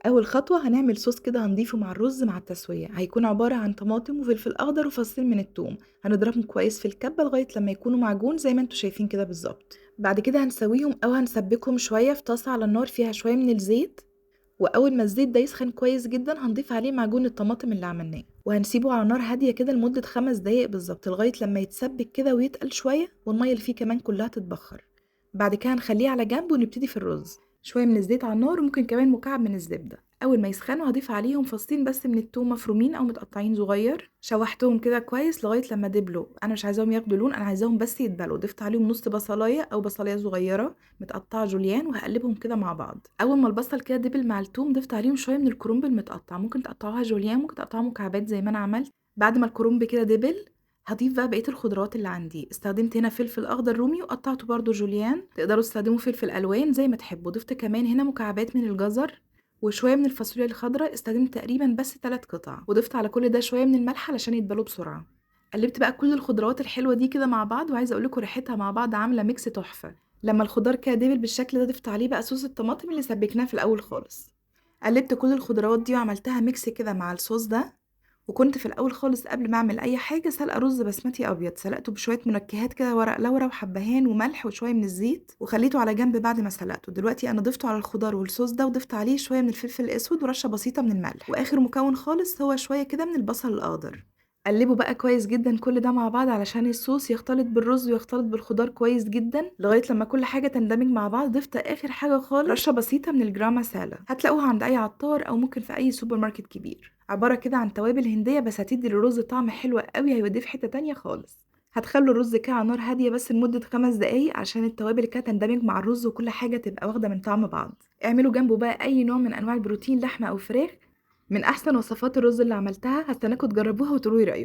اول خطوة هنعمل صوص كده هنضيفه مع الرز مع التسوية، هيكون عبارة عن طماطم وفلفل اخضر وفصين من الثوم، هنضربهم كويس في الكبه لغاية لما يكونوا معجون زي ما انتم شايفين كده بالظبط. بعد كده هنسويهم او هنسبكهم شوية في طاسه على النار فيها شوية من الزيت، واول ما الزيت ده يسخن كويس جدا هنضيف عليه معجون الطماطم اللي عملناه، وهنسيبه على نار هادية كده لمدة 5 دقايق بالظبط لغاية لما يتسبك كده ويتقل شوية، والمية اللي فيه كمان كلها تتبخر. بعد كده هنخليه على جنب ونبتدي في الرز. شوية من الزيت على النار وممكن كمان مكعب من الزبدة. اول ما يسخنوا هضيف عليهم فصين بس من التوم مفرومين او متقطعين صغير، شوحتهم كده كويس لغاية لما دبلوا، انا مش عايزاهم ياخدوا لون، انا عايزاهم بس يتبلوا. ضفت عليهم نص بصلايه او بصلايه صغيرة متقطعه جوليان وهقلبهم كده مع بعض. اول ما البصل كده دبل مع التوم ضفت عليهم شوية من الكرنب المتقطع، ممكن تقطعوها جوليان ممكن تقطعوها مكعبات زي ما انا عملت. بعد ما الكرنب كده دبل هضيف بقى بقية الخضروات اللي عندي. استخدمت هنا فلفل اخضر رومي وقطعته برده جوليان، تقدروا تستخدموا فلفل الوان زي ما تحبوا. ضفت كمان هنا مكعبات من الجزر وشوية من الفاصوليا الخضراء، استخدمت تقريبا بس 3 قطع، وضفت على كل ده شوية من الملح علشان يتبلوا بسرعة. قلبت بقى كل الخضروات الحلوة دي كده مع بعض، وعايزه اقول لكم ريحتها مع بعض عامله mix تحفة. لما الخضار كده دبل بالشكل ده ضفت عليه بقى صوص الطماطم اللي سبكناه في الاول خالص. قلبت كل الخضروات دي وعملتها mix كده مع الصوص ده. وكنت في الاول خالص قبل ما اعمل اي حاجة سلقه رز بسمتي ابيض، سلقته بشوية منكهات كده، ورق لورا وحبهان وملح وشوية من الزيت، وخليته على جنب بعد ما سلقته. دلوقتي انا ضفته على الخضار والصوص ده، وضفت عليه شوية من الفلفل الاسود ورشه بسيطة من الملح، واخر مكون خالص هو شوية كده من البصل الاخضر. قلبوا بقى كويس جدا كل ده مع بعض علشان الصوص يختلط بالرز ويختلط بالخضار كويس جدا لغاية لما كل حاجة تندمج مع بعض. ضفت اخر حاجة خالص رشه بسيطة من الجرام مسالة، هتلاقوها عند اي عطار او ممكن في اي سوبر ماركت كبير. عبارة كده عن توابل هنديه بس هتدي للرز طعم حلو قوي، هيوديه في حتة تانية خالص. هتخلوا الرز كده على نار هادية بس لمدة 5 دقايق عشان التوابل كده تندمج مع الرز وكل حاجة تبقى واخده من طعم بعض. اعملوا جنبه بقى اي نوع من انواع البروتين، لحمه او فراخ. من احسن وصفات الرز اللي عملتها، هستناكم تجربوها وتقولوا لي رايكم.